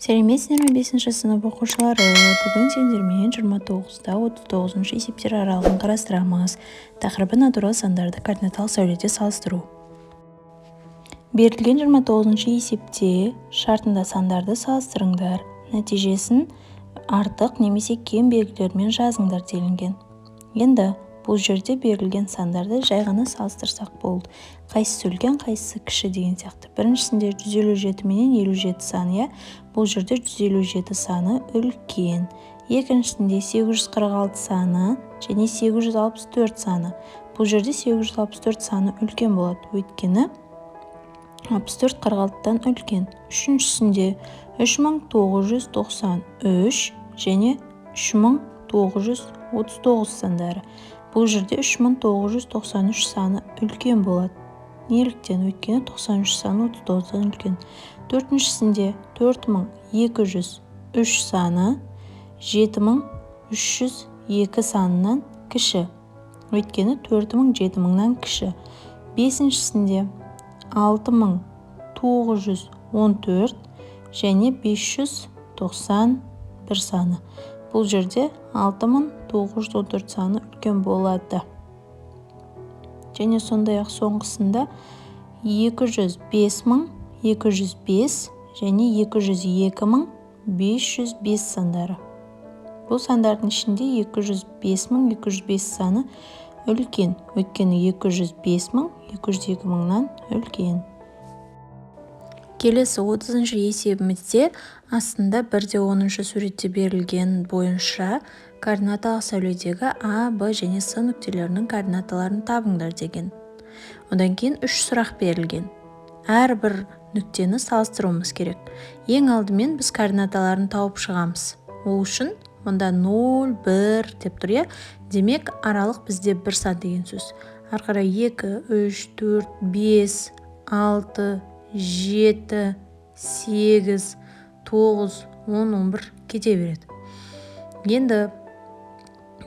Сәлеметсіңдер ме, бесінші сынып оқушылары! Бүгін сендермен 29-да 39-шы есептер аралығын қарастырамыз. Тақырыбы: натурал сандарды координаталық сәуледе салыстыру. Берілген 29-шы есепте шартында сандарды салыстырыңдар, нәтижесін артық немесе кем белгілерімен жазыңдар делінген. Енді бұл жерде берілген сандарды жай ғана салыстырсақ болды, қайсысы үлкен, қайсысы кіші деген сияқты. Біріншісінде 157 менен 57 саны, иә, бұл жерде 157 саны үлкен. Екіншісінде 846 саны және 864 саны. Бұл жерде 864 саны үлкен болады, өйткені 64 46-тан үлкен. Үшіншісінде 3993 және 3939 сандары. Бұл жерде 3993 саны үлкен болады. Неліктен? Өйткені 93 саны 39-дан үлкен. Төртіншісінде 4203 саны 7302 санынан кіші, өйткені 4000 7000-нан кіші. Бесіншісінде 6914 және 591 саны. Бұл жерде 6914 саны үлкен болады. Және сондай-ақ соңғысында 205205 және 202505 сандары. Бұл сандардың ішінде 205205 саны үлкен, өйткені 205000 202 мыңнан үлкен. Келесі 30-шы есебімізде астында 1-де 10 суретте берілген бойынша координаталық сәуледегі А, Б және С нүктелерінің координаталарын табыңдар деген. Одан кейін 3 сұрақ берілген. Әрбір нүктені салыстыруымыз керек. Ең алдымен біз координаталарын тауып шығамыз. Ол үшін мұнда 0, 1 деп тұр, иә? Демек, аралық бізде 1 сан деген сөз. Ары қарай 2, 3, 4, 5, 6, 7, 8, 9, 10, 11 кете береді. Енді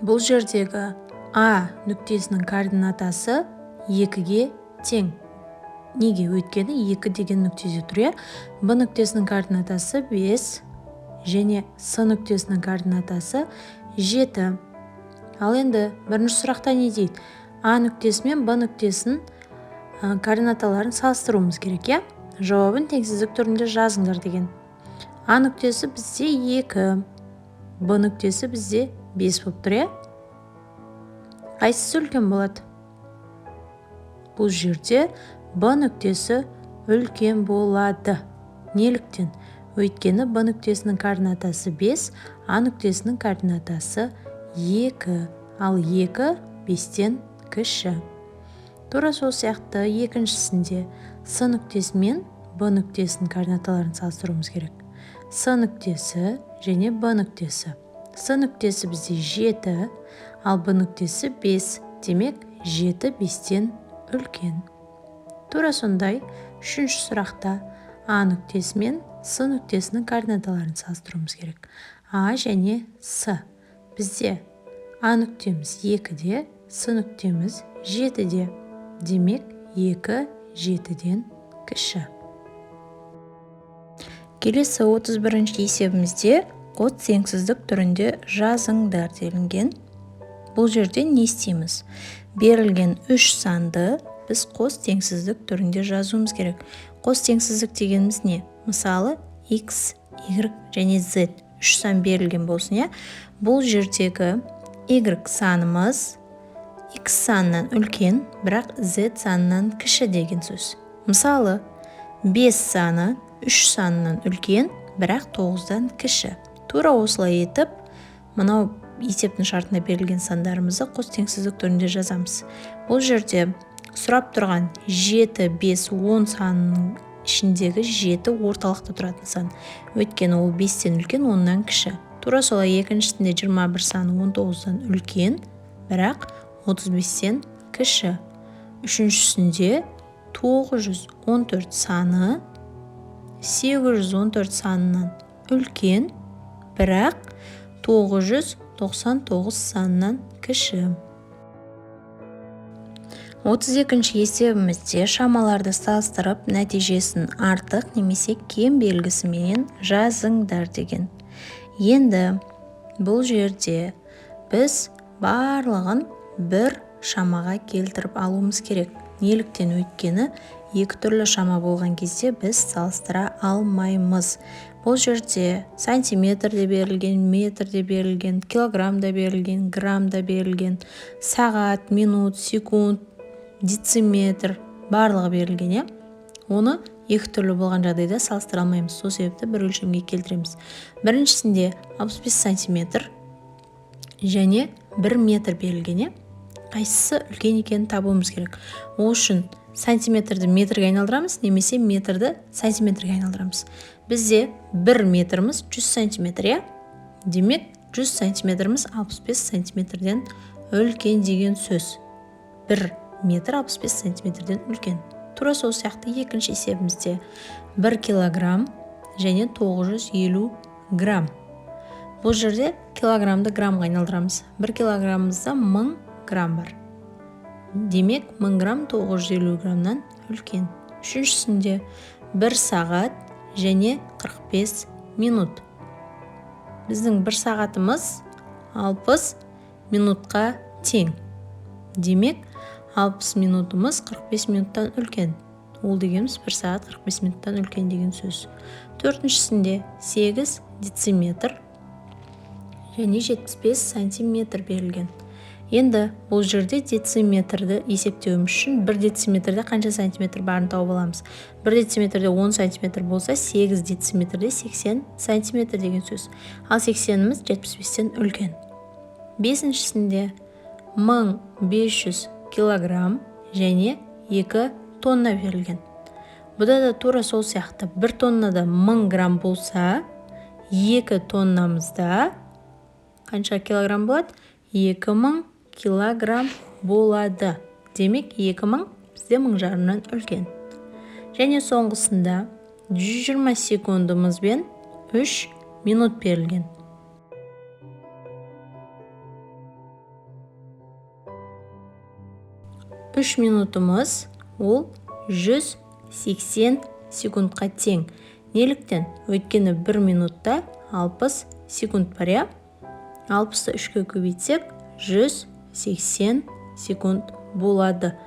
бұл жердегі А нүктесінің координатасы 2-ге тең. Неге? Өйткені 2 деген нүктеде тұр, иә? Б нүктесінің координатасы 5 және С нүктесінің координатасы 7. Ал енді бірінші сұрақта не дейді? А нүктесі мен Б нүктесінің координаталарын салыстыруымыз керек, иә? Жауабын теңсіздік түрінде жазыңдар деген. А нүктесі бізде 2, Б нүктесі бізде 5 болып тұр, иә? Қайсысы үлкен болады? Бұл жерде Б нүктесі үлкен болады. Неліктен? Өйткені Б нүктесінің координатасы 5, А нүктесінің координатасы 2, ал 2 5-тен кіші. Тура сол сияқты екіншісінде С нүктесі мен Б нүктесінің координаталарын салыстыруымыз керек. С нүктесі және Б нүктесі. С нүктесі бізде 7, ал Б нүктесі 5. Демек, 7 5-тен үлкен. Тура сондай үшінші сұрақта А нүктесі мен С нүктесінің координаталарын салыстыруымыз керек. А және С. Бізде А нүктеміз 2-де, С нүктеміз 7-де. Демек, 2 7-ден кіші. Келесі 31-ші есебімізде қос теңсіздік түрінде жазыңдар делінген. Бұл жерде не істейміз? Берілген 3 санды біз қос теңсіздік түрінде жазуымыз керек. Қос теңсіздік дегеніміз не? Мысалы, X, Y және Z 3 сан берілген болсын, иә? Бұл жердегі Y санымыз X санынан үлкен, бірақ Z санынан кіші деген сөз. Мысалы, 5 саны 3 санынан үлкен, бірақ 9-дан кіші. Тура осылай етіп, мынау есептің шартында берілген сандарымызды қос теңсіздік түрінде жазамыз. Бұл жерде сұрап тұрған 7, 5, 10 санының ішіндегі 7 орталықта тұратын сан. Өйткені ол 5-тен үлкен, 10-нан кіші. Тура солай екіншісінде 21 саны 19-дан үлкен, бірақ 35-тен кіші. Үшіншісінде 914 саны 814 санынан үлкен, бірақ 999 санынан кіші. 32-ші есебімізде шамаларды салыстырып, нәтижесін артық немесе кем белгісіменен жазыңдар деген. Енді бұл жерде біз барлығын бір шамаға келтіріп алуымыз керек. Неліктен? Өйткені екі түрлі шама болған кезде біз салыстыра алмаймыз. Бұл жерде сантиметр де берілген, метр де берілген, килограмм да берілген, грамм да берілген, сағат, минут, секунд, дециметр барлығы берілген, иә? Оны екі түрлі болған жағдайда салыстыра алмаймыз. Сол себепті бір өлшемге келтіреміз. Біріншісінде 65 сантиметр және 1 метр берілген, иә? Қайсысы үлкен екенін табуымыз керек. Ол үшін сантиметрді метрге айналдырамыз немесе метрді сантиметрге айналдырамыз. Бізде 1 метріміз 100 сантиметр, иә? Демек, 100 сантиметріміз 65 сантиметрден үлкен деген сөз. 1 метр 65 сантиметрден үлкен. Тура сол сияқты екінші есебімізде 1 килограмм және 950 грамм. Бұл жерде килограммды граммға айналдырамыз. 1 килограммымызда 1000 грамм бар. Демек, 1000 грамм 950 граммнан үлкен. Үшіншісінде 1 сағат және 45 минут. Біздің 1 сағатымыз 60 минутқа тең. Демек, 60 минутымыз 45 минуттан үлкен. Ол дегеніміз 1 сағат 45 минуттан үлкен деген сөз. Төртіншісінде 8 дециметр және 75 сантиметр берілген. Енді бұл жерде дециметрді есептеуіміз үшін 1 дециметрде қанша сантиметр барын тауып аламыз. 1 дециметрде 10 сантиметр болса, 8 дециметрде 80 сантиметр деген сөз. Ал 80-іміз 75-тен үлкен. Бесіншісінде 1500 килограмм және 2 тонна берілген. Бұда да тура сол сияқты. 1 тоннада 1000 грамм болса, 2 тоннамызда қанша килограмм болады? 2000 килограмм болады. Демек, 2000 бізде 1500-нан үлкен. Және соңғысында 120 секундымызбен 3 минут берілген. 3 минутымыз ол 180 секундқа тең. Неліктен? Өйткені 1 минутта 60 секунд бар, иә? 60-ты 3-ке көбейтсек, 180 секунд болады.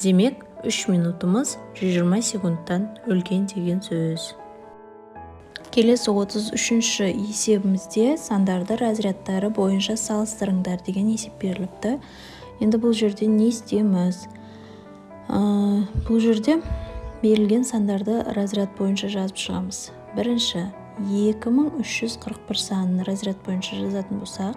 Демек, 3 минутымыз 120 секундтан үлкен деген сөз. Келесі 33-ші есебімізде сандарды разрядтары бойынша салыстырыңдар деген есеп беріліпті. Енді бұл жерде не істейміз? Бұл жерде берілген сандарды разряд бойынша жазып шығамыз. Бірінші, 2341 санын разряд бойынша жазатын болсақ,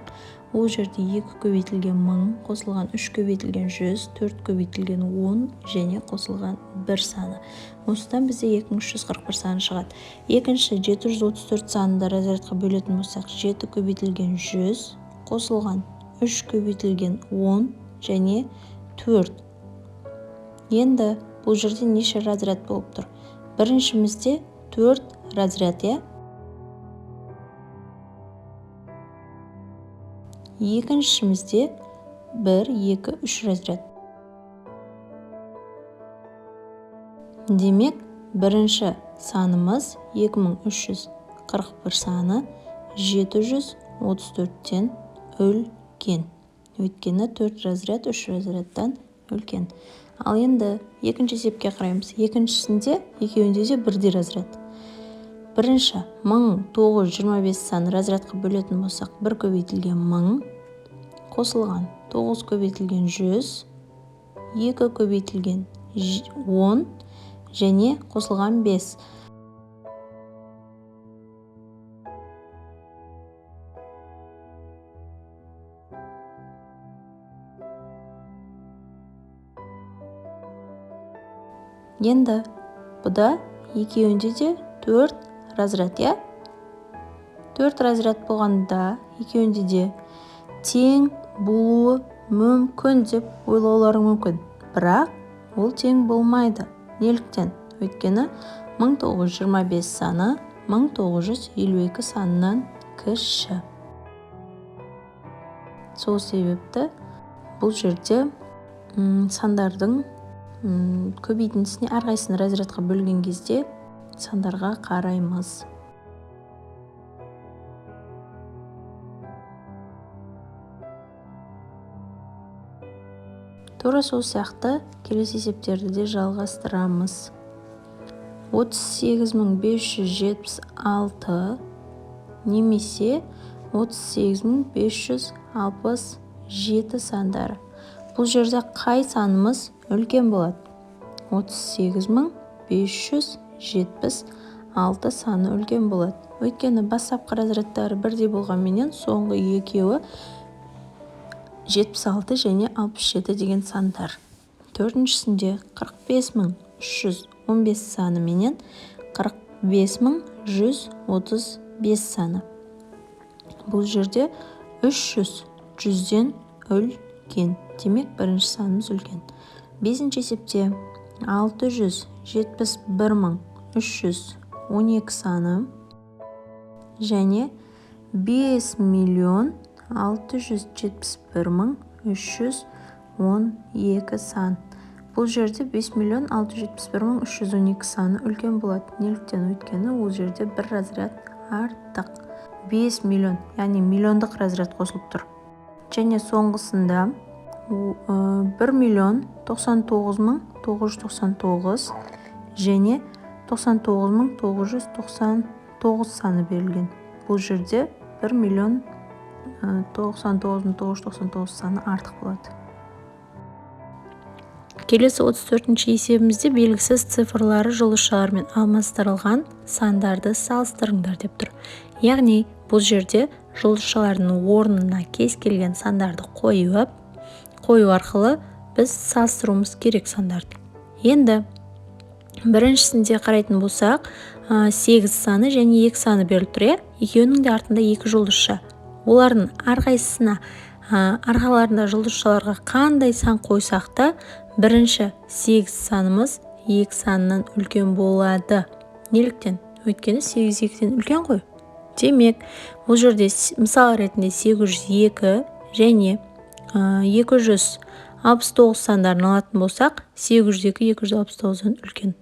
ол жерде 2 көбейтілген 1000, қосылған 3 көбейтілген 100, 4 көбейтілген 10 және қосылған 1 саны. Осыдан бізде 2341 саны шығады. Екінші, 734 санын да разрядқа бөлетін болсақ, 7 көбейтілген 100, қосылған 3 көбейтілген 10 және 4. Енді бұл жерде неше разряд болып тұр? Біріншімізде 4 разряд, иә? Екіншімізде 1, 2, 3 разряд. Демек, бірінші санымыз 2341 саны 734-тен үлкен. Өйткені 4 разряд 3 разрядтан үлкен. Ал енді екінші есепке қараймыз. Екіншісінде екеуінде де бірдей разряд. Бірінші 1925 саны разрядқа бөлетін болсақ, 1 көбейтілген 1000 қосылған 9 көбейтілген 100, 2 көбейтілген 10 және қосылған 5. Енді бұда екеуінде де 4 разряд, иә? 4 разряд болғанда екеуінде де тең болуы мүмкін деп ойлауларың мүмкін. Бірақ ол тең болмайды. Неліктен? Өйткені 1925 саны 1952 санынан кіші. Сол себепті бұл жерде Сандардың көбейтіндісіне әрқайсысын разрядқа бөлген кезде сандарға қараймыз. Тура сол сияқты келесі есептерді де жалғастырамыз. 38576 немесе 38567 сандары. Бұл жерде қай санымыз үлкен болады? 38576 саны үлкен болады. Өйткені бастапқы разрядтары бірдей болғанменен соңғы екеуі 76 және 67 деген сандар. Төртіншісінде 45315 саны менен 45135 саны. Бұл жерде 300 жүзден үлкен. Демек, бірінші санымыз үлкен. Бесінші есепте 671312 саны және 5 671 312 сан. Бұл жерде 5 671 312 саны үлкен болады. Неліктен? Өйткені ол жерде бір разряд артық. 5 миллион, яғни миллиондық разряд қосылып тұр. Және соңғысында 1 099 999 және 99 999 саны берілген. Бұл жерде 1 099 999 саны артық болады. Келесі 34-ші есебімізде белгісіз цифрлары жұлдызшалармен алмастырылған сандарды салыстырыңдар деп тұр. Яғни бұл жерде жұлдызшалардың орнына кез келген сандарды қою арқылы біз салыстыруымыз керек сандарды. Енді біріншісінде қарайтын болсақ, 8 саны және 2 саны беріліп тұр, иә? Екеуінің де артында 2 жұлдызша. Олардың әрқайсысына, арқаларында жұлдызшаларға қандай сан қойсақ та, бірінші 8 санымыз 2 санынан үлкен болады. Неліктен? Өйткені 8 2-ден үлкен ғой. Демек, бұл жерде мысал ретінде 802 және 269 сандарын алатын болсақ, 802 269-дан үлкен.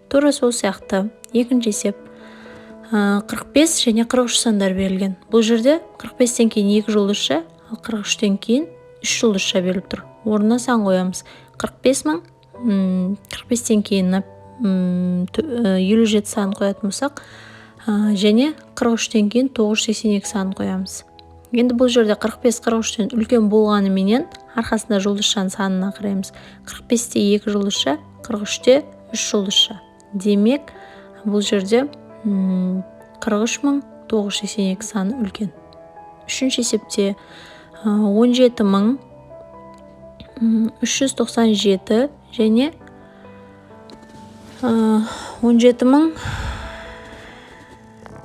Тура сол сияқты екінші есеп 45 және 43 сандар берілген. Бұл жерде 45-тен кейін 2 жұлдызша, ал 43-тен кейін 3 жұлдызша беріліп тұр. Орнына сан қоямыз. 45 мың, 45-тен кейін 57 санын қоятын болсақ, және 43-тен кейін 982 санын қоямыз. Енді бұл жерде 45-43-тен үлкен болғаныменен арқасында жұлдызшаның санына қараймыз. 45-те 2 жұлдызша, 43-те 3 жұлдызша. Демек, бұл жерде 43982 саны үлкен. Үшінші есепте 17397 және 17000,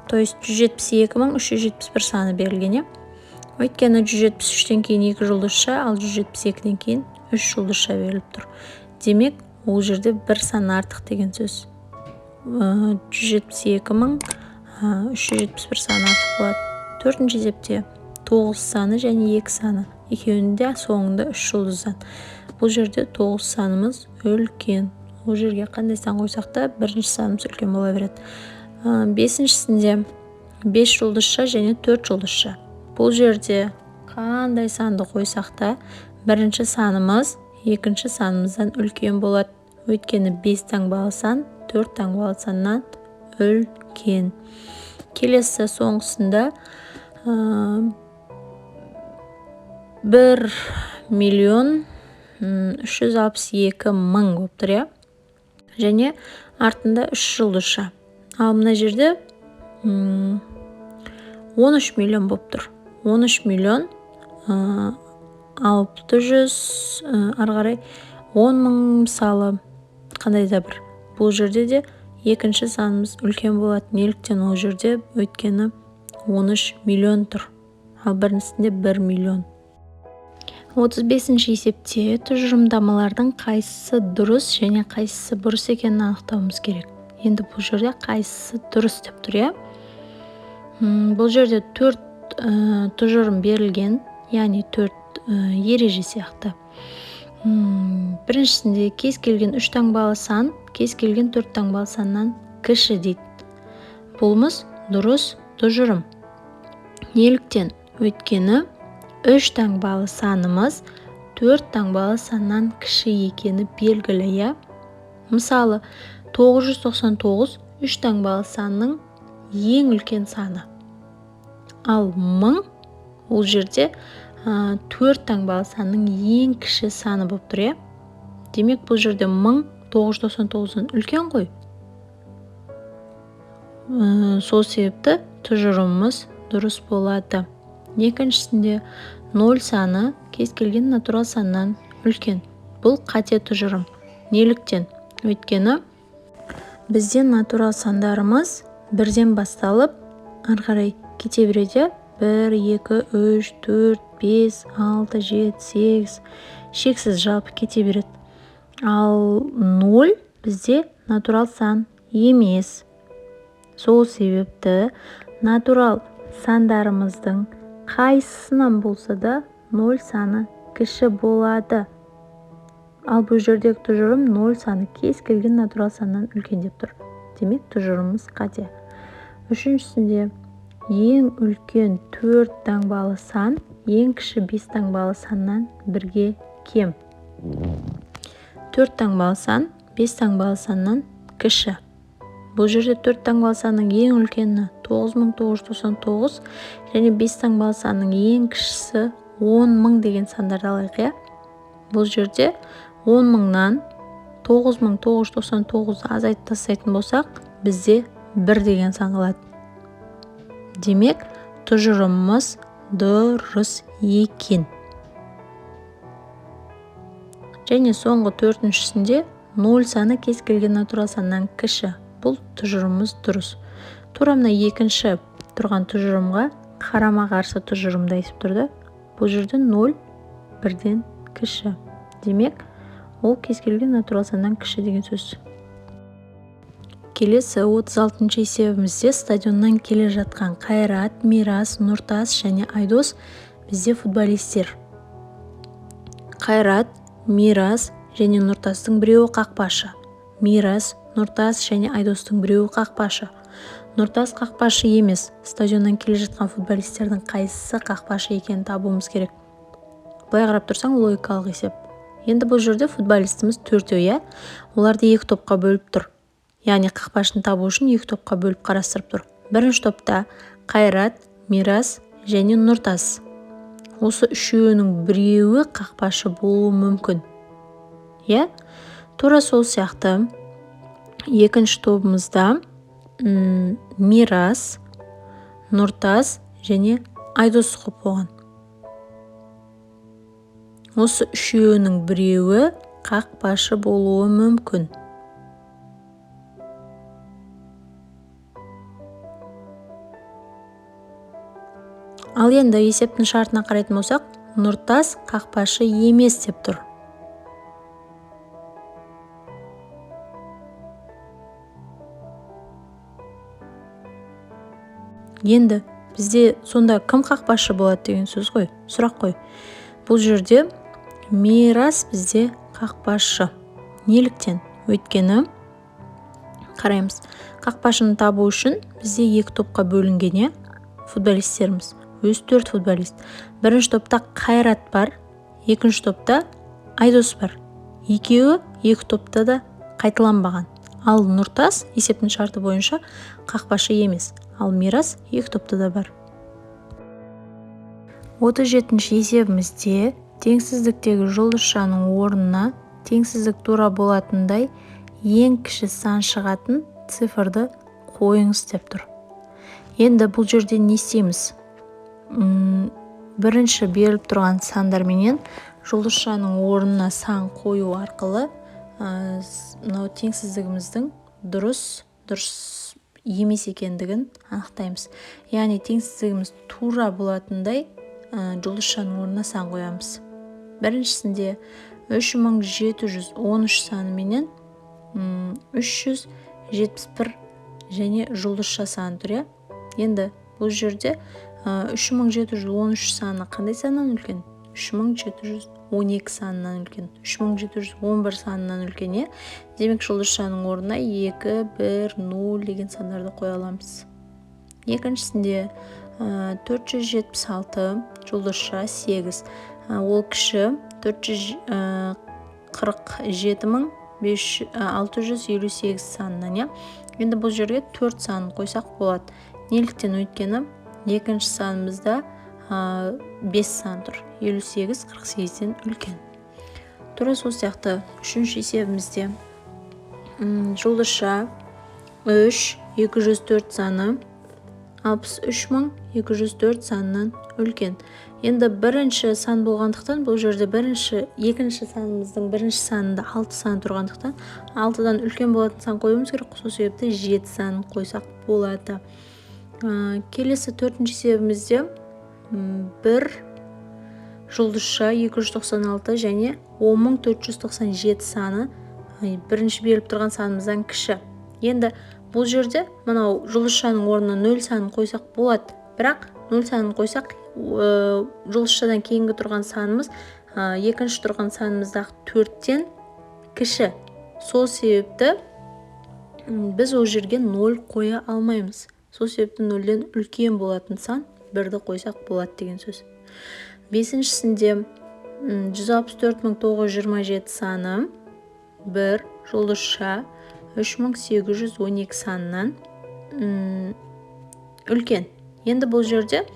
то есть 172371 саны берілген. Өйткені 173-тен кейін 2 жұлдызша, ал 172-ден кейін 3 жұлдызша беріліп тұр. Демек, ол жерде бір сан артық деген сөз. 172371 саны артық болады. Төртінші есепте 9 саны және 2 саны. Екеуінің де соңында 3 жұлдыздан. Бұл жерде 9 санымыз үлкен. Ол жерге қандай сан қойсақ та бірінші санымыз үлкен бола береді. Бесіншісінде 5 жұлдызша және 4 жұлдызша. Бұл жерде қандай санды қойсақ та бірінші санымыз екінші санымыздан үлкен болады. Өйткені 5 таңбалы сан 4 таңбалы саннан үлкен. Келесі соңғысында 1 362 000 болып тұр, иә? Және артында 3 жұлдызша. Ал мына жерде 13 миллион болып тұр. 13 миллион 600, ары қарай 10 мың мысалы қандай да бір. Бұл жерде де екінші санымыз үлкен болады. Неліктен ол жерде? Өйткені 13 миллион тұр. Ал біріншісінде 1 миллион. 35-ші есепте тұжырымдамалардың қайсысы дұрыс және қайсысы бұрыс екенін анықтауымыз керек. Енді бұл жерде қайсысы дұрыс деп тұр, иә? Бұл жерде 4 тұжырым берілген, яғни 4 ереже сияқты. Біріншісінде кез келген 3 таңбалы сан кез келген 4 таңбалы саннан кіші дейді. Бұлымыз дұрыс тұжырым. Неліктен? Өйткені 3 таңбалы санымыз 4 таңбалы саннан кіші екені белгілі, иә? Мысалы, 999 3 таңбалы санның ең үлкен саны. Ал 1000 ол жерде 4 таңбалы санның ең кіші саны болып тұр, иә? Демек, бұл жерде 1999-дан үлкен ғой. Сол себепті тұжырымымыз дұрыс болады. Екіншісінде 0 саны кез келген натурал саннан үлкен. Бұл қате тұжырым. Неліктен? Өйткені бізде натурал сандарымыз бірден басталып, ары қарай кете береді. 1, 2, 3, 4, 5, 6, 7, 8 шексіз жалпы кете береді. Ал 0 бізде натурал сан емес. Сол себепті натурал сандарымыздың қайсысынан болса да 0 саны кіші болады. Ал бұл жердегі тұжырым 0 саны кез келген натурал саннан үлкен деп тұр. Демек, тұжырымымыз қате. Үшіншісінде ең үлкен 4 таңбалы сан ең кіші 5 таңбалы саннан бірге кем. 4 таңбалы сан 5 таңбалы саннан кіші. Бұл жерде 4 таңбалы санның ең үлкені 9999 және 5 таңбалы санның ең кішісі 10000 деген сандарды алайық, иә? Бұл жерде 10000-нан 9999-ды азайтып тастайтын болсақ, бізде 1 деген сан қалады. Демек, тұжырымымыз дұрыс екен. Және соңғы төртіншісінде 0 саны кез келген натурал саннан кіші. Бұл тұжырымымыз дұрыс. Тура мына екінші тұрған тұжырымға қарама-қарсы тұжырымды айтып тұрды. Бұл жерде 0 бірден кіші. Демек, ол кез келген натурал саннан кіші деген сөз. Келесі 36-шы есебімізде стадионнан келе жатқан Қайрат, Мирас, Нұртас және Айдос бізде футболистер. Қайрат, Мирас және Нұртастың біреуі қақпашы. Мирас, Нұртас және Айдостың біреуі қақпашы. Нұртас қақпашы емес. Стадионнан келе жатқан футболистердің қайсысы қақпашы екенін табуымыз керек. Былай қарап тұрсаң, логикалық есеп. Енді бұл жерде футболистіміз төртеу, иә? Оларды екі топқа бөліп тұр. Яғни қақпашыны табу үшін екі топқа бөліп қарастырып тұр. Бірінші топта Қайрат, Мирас және Нұртас. Осы үшеуінің біреуі қақпашы болуы мүмкін. Иә? Тура сол сияқты екінші тобымызда Мирас, Нұртас және Айдос қойып қойған. Осы үшеуінің біреуі қақпашы болуы мүмкін. Ал енді есептің шартына қарайтын болсақ, Нұртас қақпашы емес деп тұр. Енді бізде сонда кім қақпашы болады деген сөз ғой, сұрақ қой. Бұл жерде Мирас бізде қақпашы. Неліктен? Өйткені қараймыз. Қақпашыны табу үшін бізде екі топқа бөлінген, иә, футболистеріміз. Өз 4 футболист. Бірінші топта Қайрат бар, екінші топта Айдос бар. Екеуі екі топта да қайталанбаған. Ал Нұртас есептің шарты бойынша қақпашы емес. Ал Мирас екі топта да бар. 37-ші есебімізде теңсіздіктегі жұлдызшаның орнына теңсіздік тура болатындай ең кіші сан шығатын цифрды қойыңыз деп тұр. Енді бұл жерде не істейміз? Бірінші беріліп тұрған сандарменен жұлдызшаның орнына сан қою арқылы мынау теңсіздігіміздің дұрыс емес екендігін анықтаймыз. Яғни теңсіздігіміз тура болатындай жұлдызшаның орнына сан қоямыз. Біріншісінде 3713 саныменен 371 және жұлдызша саны тұр, иә? Енді бұл жерде 3713 саны қандай саннан үлкен? 3712 санынан үлкен, 3711 санынан үлкен, е? Демек, жұлдызшаның орнына 2, 1, 0 деген сандарды қоя аламыз. Екіншісінде 476 жұлдызша 8, ол кіші 447658 санынан, е? Енді бұл жерге 4 санын қойсақ болады. Неліктен? Өйткені екінші санымызда 5 сан тұр. 58 48-ден үлкен. Тура сол сияқты үшінші есебімізде жұлдызша 3 204 саны 63204 санынан үлкен. Енді бірінші сан болғандықтан бұл жерде екінші санымыздың бірінші санында 6 сан тұрғандықтан 6-дан үлкен болатын сан қоюымыз керек. Сол себепті 7 санын қойсақ болады. Келесі төртінші есебімізде 1 жұлдызша 296 және 10497 саны бірінші беріліп тұрған санымыздан кіші. Енді бұл жерде мынау жұлдызшаның орнына 0 санын қойсақ болады. Бірақ 0 санын қойсақ, жұлдызшадан кейінгі тұрған санымыз, екінші тұрған санымыздағы 4-тен кіші. Сол себепті біз ол жерге 0 қоя алмаймыз. Сол себепті 0-ден үлкен болатын сан 1-ді қойсақ болады деген сөз. Бесіншісінде 164927 саны 1 жұлдызша 3812 санынан үлкен. Енді бұл жерде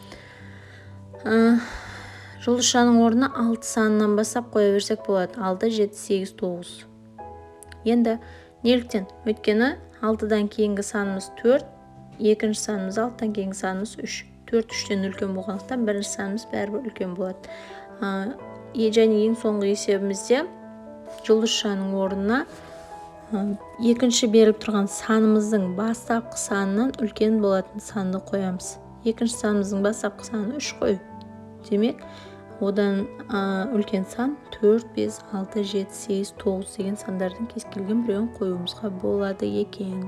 жұлдызшаның орнына 6 санынан бастап қоя берсек болады. 6, 7, 8, 9. Енді неліктен? Өйткені 6-дан кейінгі санымыз 4, екінші санымыз 6-дан кейінгі санымыз 3. 4 3-тен үлкен болғандықтан бірінші санымыз бәрібір үлкен болады. Және ең соңғы есебімізде жұлдызшаның орнына екінші беріліп тұрған санымыздың бастапқы санынан үлкен болатын санды қоямыз. Екінші санымыздың бастапқы саны 3 қой. Демек, одан үлкен сан 4, 5, 6, 7, 8, 9 деген сандардың кез келген біреуін қоюымызға болады екен.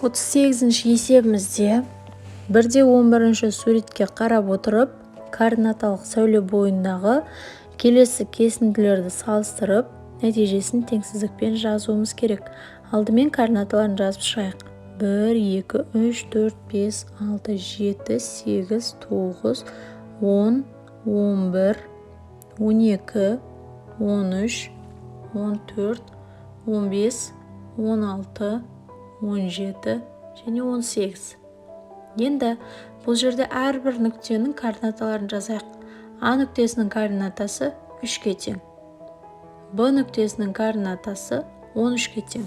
38-ші есебімізде 1-11 суретке қарап отырып, координаталық сәуле бойындағы келесі кесінділерді салыстырып, нәтижесін теңсіздікпен жазуымыз керек. Алдымен координаталарын жазып шығайық. 1, 2, 3, 4, 5, 6, 7, 8, 9, 10, 11, 12, 13, 14, 15, 16, 17 және 18. Енді бұл жерде әрбір нүктенің координаталарын жазайық. А нүктесінің координатасы 3-ке тең. Б нүктесінің координатасы 13-ке тең.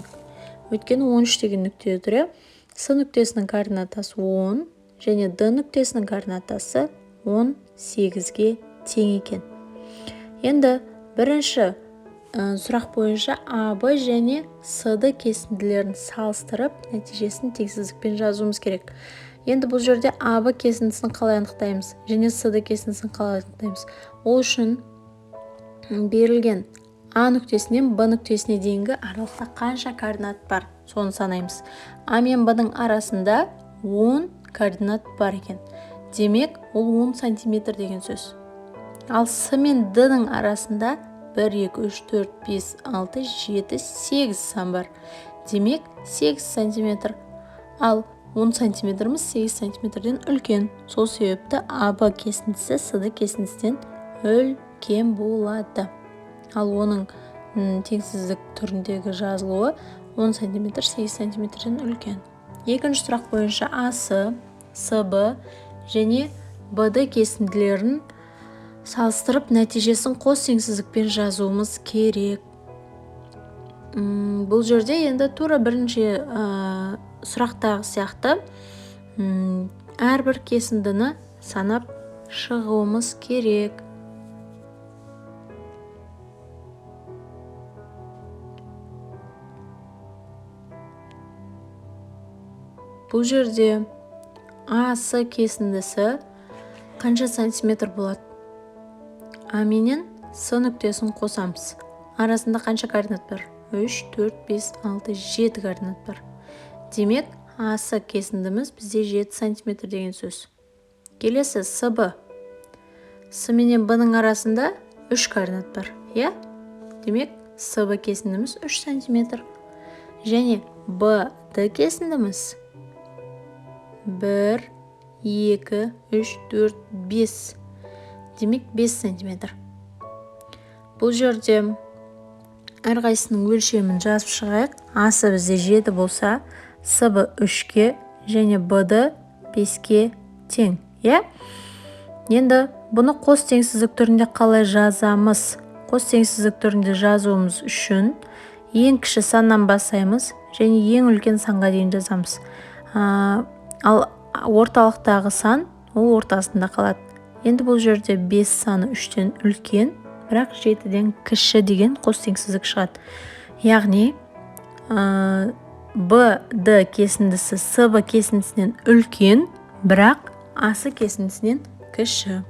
Өйткені 13 деген нүкте тұр, иә? С нүктесінің координатасы 10 және Д нүктесінің координатасы 18-ге тең екен. Енді бірінші сұрақ бойынша А, Б және С, Д кесінділерін салыстырып, нәтижесін теңсіздікпен жазуымыз керек. Енді бұл жерде А, Б кесіндісін қалай анықтаймыз және С, Д кесіндісін қалай анықтаймыз? Ол үшін берілген А нүктесінен Б нүктесіне дейінгі аралықта қанша координат бар, соны санаймыз. А мен Б-ның арасында 10 координат бар екен. Демек, ол 10 сантиметр деген сөз. Ал С мен Д-ның арасында 1, 2, 3, 4, 5, 6, 7, 8 сан бар. Демек, 8 сантиметр. Ал 10 сантиметріміз 8 сантиметрден үлкен. Сол себепті А, Б кесіндісі С, Д кесіндісінен үлкен болады. Ал оның теңсіздік түріндегі жазылуы 10 сантиметр 8 сантиметрден үлкен. Екінші сұрақ бойынша А, С, С, Б және Б, Д кесінділерін салыстырып, нәтижесін қос теңсіздікпен жазуымыз керек. Бұл жерде енді тура бірінші сұрақтағы сияқты, әрбір кесіндіні санап шығуымыз керек. Бұл жерде А, С кесіндісі қанша сантиметр болады? А менен С нүктесін қосамыз. Арасында қанша координат бар? 3, 4, 5, 6, 7 координат бар. Демек, А, С кесіндіміз бізде 7 сантиметр деген сөз. Келесі СБ. С менен Б-ның арасында 3 координат бар, иә? Демек, СБ кесіндіміз 3 сантиметр. Және БД кесіндіміз 1, 2, 3, 4, 5. Демек, 5 сантиметр. Бұл жерде әрқайсысының өлшемін жазып шығайық. Асы бізде 7 болса, СБ 3-ке және БД 5-ке тең, иә? Енді бұны қос теңсіздік түрінде қалай жазамыз? Қос теңсіздік түрінде жазуымыз үшін ең кіші саннан бастаймыз және ең үлкен санға дейін жазамыз. Ал орталықтағы сан ол ортасында қалады. Енді бұл жерде 5 саны 3-тен үлкен, бірақ 7-ден кіші деген қос теңсіздік шығады. Яғни БД кесіндісі СБ кесіндісінен үлкен, бірақ АС кесіндісінен кіші.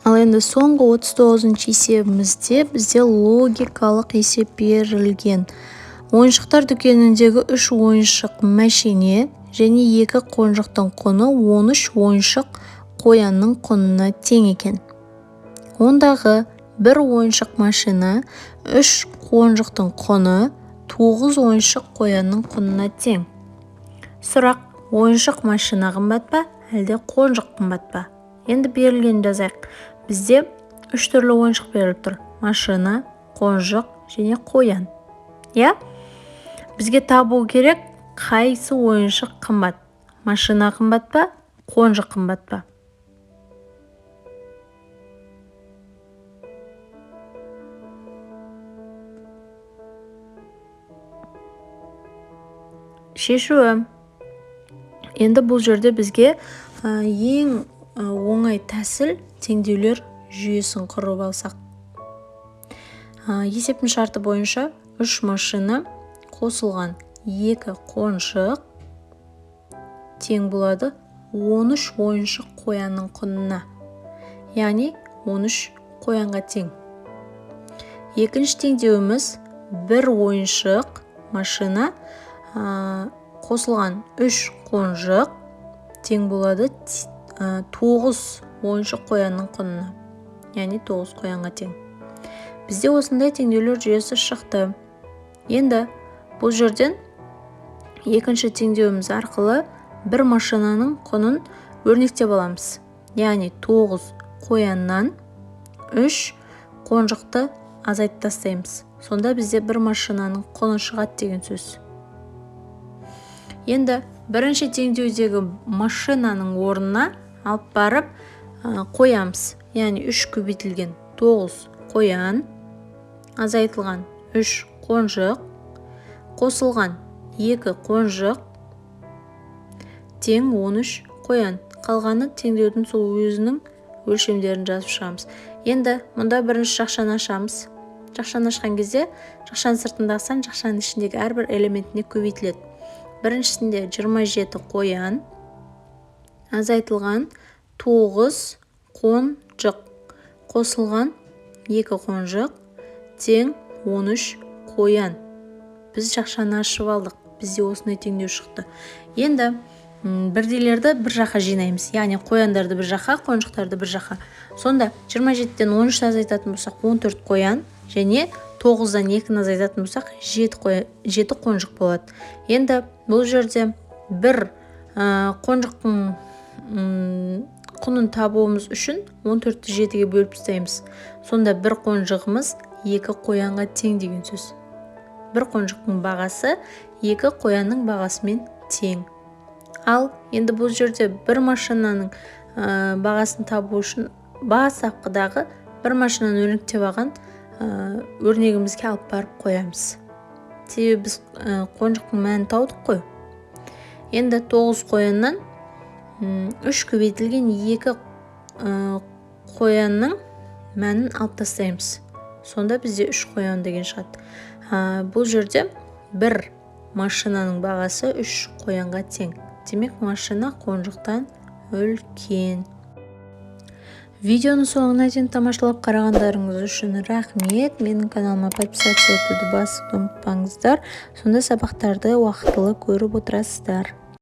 Ал енді соңғы 39-шы есебімізде бізде логикалық есеп берілген. Ойыншықтар дүкеніндегі 3 ойыншық мәшине және 2 қонжықтың құны 13 ойыншық қоянның құнына тең екен. Ондағы 1 ойыншық машина 3 қонжықтың құны 9 ойыншық қоянның құнына тең. Сұрақ: ойыншық машина қымбат па, әлде қонжық қымбат па? Енді берілгенін жазайық. Бізде 3 түрлі ойыншық беріліп тұр. Машина, қонжық және қоян. Иә? Бізге табу керек, қайсы ойыншық қымбат? Машина қымбат па, қонжық қымбат па? Шешуі. Енді бұл жерде бізге ең оңай тәсіл теңдеулер жүйесін құрып алсақ. Есептің шарты бойынша 3 машина қосылған 2 қонжық тең болады 13 ойыншық қоянның құнына. Яғни 13 қоянға тең. Екінші теңдеуіміз 1 ойыншық машина қосылған 3 қонжық тең болады 9 ойыншық қоянның құнына. Яғни 9 қоянға тең. Бізде осындай теңдеулер жүйесі шықты. Енді бұл жерден екінші теңдеуіміз арқылы бір машинаның құнын өрнектеп аламыз. Яғни 9 қояннан 3 қонжықты азайтып тастаймыз. Сонда бізде бір машинаның құны шығады деген сөз. Енді бірінші теңдеудегі машинаның орнына алып барып қоямыз. Яғни 3 көбейтілген 9 қоян азайтылған 3 қонжық қосылған 2 қонжық тең 13 қоян. Қалғаны теңдеудің сол өзінің өлшемдерін жазып шығамыз. Енді мұнда бірінші жақшаны ашамыз. Жақшаны ашқан кезде жақшаның сыртындағы сан жақшаның ішіндегі әрбір элементіне көбейтіледі. Біріншісінде 27 қоян азайтылған 9 қонжық қосылған 2 қонжық тең 13 қоян. Біз жақшаны ашып алдық. Бізде осындай теңдеу шықты. Енді бірдейлерді бір жаққа жинаймыз. Яғни қояндарды бір жаққа, қонжықтарды бір жаққа. Сонда 27-тен 13 азайтатын болсақ 14 қоян және 9-дан 2-ні азайтатын болсақ 7 қонжық болады. Енді бұл жерде бір қонжықтың құнын табуымыз үшін 14-ті 7-ге бөліп тастаймыз. Сонда бір қонжығымыз 2 қоянға тең деген сөз. Бір қонжықтың бағасы 2 қоянның бағасымен тең. Ал енді бұл жерде бір машинаның бағасын табу үшін бастапқыдағы бір машинаны өрнектеп алған өрнегімізге алып барып қоямыз. Себебі біз қонжықтың мәнін таудық қой. Енді 9 қояннан 3 көбейтілген 2 қоянның мәнін алып тастаймыз. Сонда бізде 3 қоян деген шығады. Бұл жерде бір машинаның бағасы 3 қоянға тең. Демек, машина қонжықтан үлкен. Видеоның соңына дейін тамашалап қарағандарыңыз үшін рахмет. Менің каналыма подписаться етуді басуды ұмытпаңыздар. Сонда сабақтарды уақытылы көріп отырасыздар.